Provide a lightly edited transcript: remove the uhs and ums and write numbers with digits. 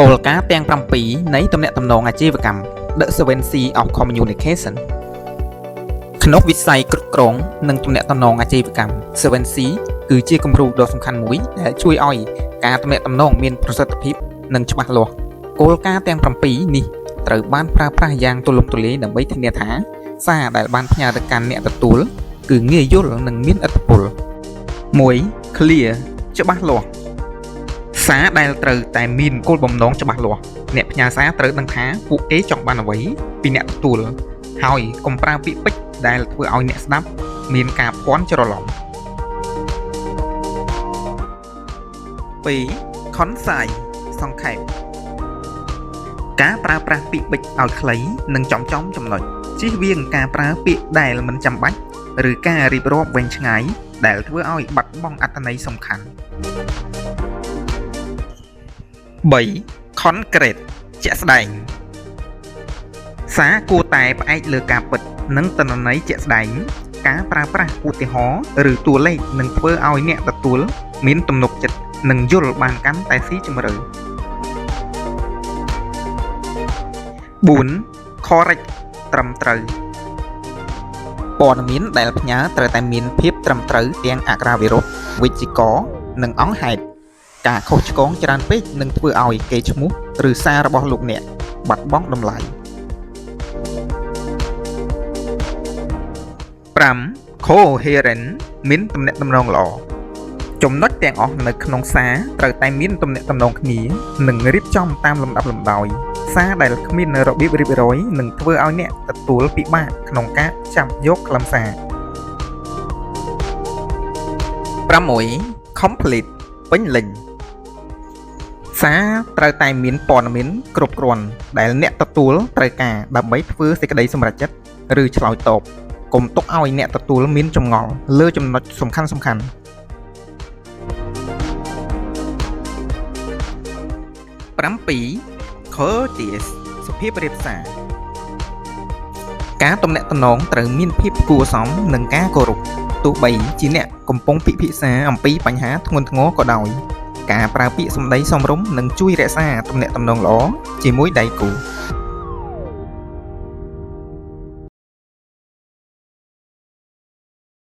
គោលការណ៍ទាំង7នៃទំនាក់ទំនងអាជីវកម្ម The 7C of Communication ក្នុងវិស័យគ្រប់គ្រងនិងទំនាក់ទំនងអាជីវកម្ម 7C គឺជាគំរូដ៏សំខាន់មួយដែលជួយឲ្យការទំនាក់ទំនងមានប្រសិទ្ធភាពនិងច្បាស់លាស់គោលការណ៍ទាំង7នេះត្រូវបានប្រើប្រាស់យ៉ាងទូលំទូលាយដើម្បីធានាថាសារដែលបានផ្ញើទៅកាន់អ្នកទទួលគឺងាយយល់និងមានឥទ្ធិពល1 Clear ច្បាស់លាស់សារដែលត្រូវតែមានគោលបំណងច្បាស់លាស់អ្នកផ្ញើសារត្រូវដឹងថាពួកគេចង់បានអ្វីពីអ្នកទទួលហើយកុំប្រើពាក្យពេចន៍ដែលធ្វើឲ្យអ្នកស្ដាប់មានការភ័ន្តច្រឡំ2 Concise សង្ខេបការប្រើប្រាស់ពាក្យពេចន៍ឲ្យខ្លីនិងចំចំចំណុចជៀសវាងការប្រើពាក្យដែលមិនចាំបាច់ឬការរៀបរាប់វែងឆ្ងាយដែលធ្វើឲ្យបាត់បង់អត្ថន័យសំខាន់3 Concrete ជាក់ស្ដែងសារគួរតែផ្អែកលើការពិតនិងទិន្នន័យជាក់ស្ដែងការប្រើប្រាស់ឧទាហរណ៍ឬតួលេខនឹងធ្វើឲ្យអ្នកទទួលមានទំនុកចិត្តនិងយល់បានកាន់តែស៊ីជម្រៅ4 Correct ត្រឹមត្រូវព័ត៌មានដែលផ្ញើត្រូវតែមានភាពត្រឹមត្រូវទាំងអក្ខរាវិរុទ្ធវេយ្យាករណ៍និងអង្គហេតុការខុសឆ្គងច្រើនពេកនឹងធ្វើឲ្យកេរ្តិ៍ឈ្មោះឬសាររបស់លោកអ្នកបាត់បង់តម្លៃ5 Coherent មានទំនាក់ទំនងល្អចំណុចទាំងអស់នៅក្នុងសារត្រូវតែមានទំនាក់ទំនងគ្នានិងរៀបចំតាមលំដាប់លំដោយសារដែលគ្មានរបៀបរៀបរយនឹងធ្វើឲ្យអ្នកទទួលពិបាកក្នុងការចាប់យកខ្លឹមសារ6 Complete ពេញលេញសារត្រូវតែមានព័ត៌មានគ្រប់គ្រាន់ដែលអ្នកទទួលត្រូវការដើម្បីធ្វើសេចក្តីសម្រេចចិត្តឬឆ្លើយតបកុំទុកឲ្យអ្នកទទួលមានចម្ងល់លើចំណុចសំខាន់ៗ7 Courteous សុភាពរាបសារការទំនាក់ទំនងត្រូវមានភាពគួរសមនិងការគោរពទោះបីជាអ្នកកំពុងពិភាក្សាអំពីបញ្ហាធ្ងន់ធ្ងរក៏ដោយការប្រើពាក្យសម្ដីសមរម្យនឹងជួយរក្សាទំនាក់ទំនងល្អជាមួយដៃគូ។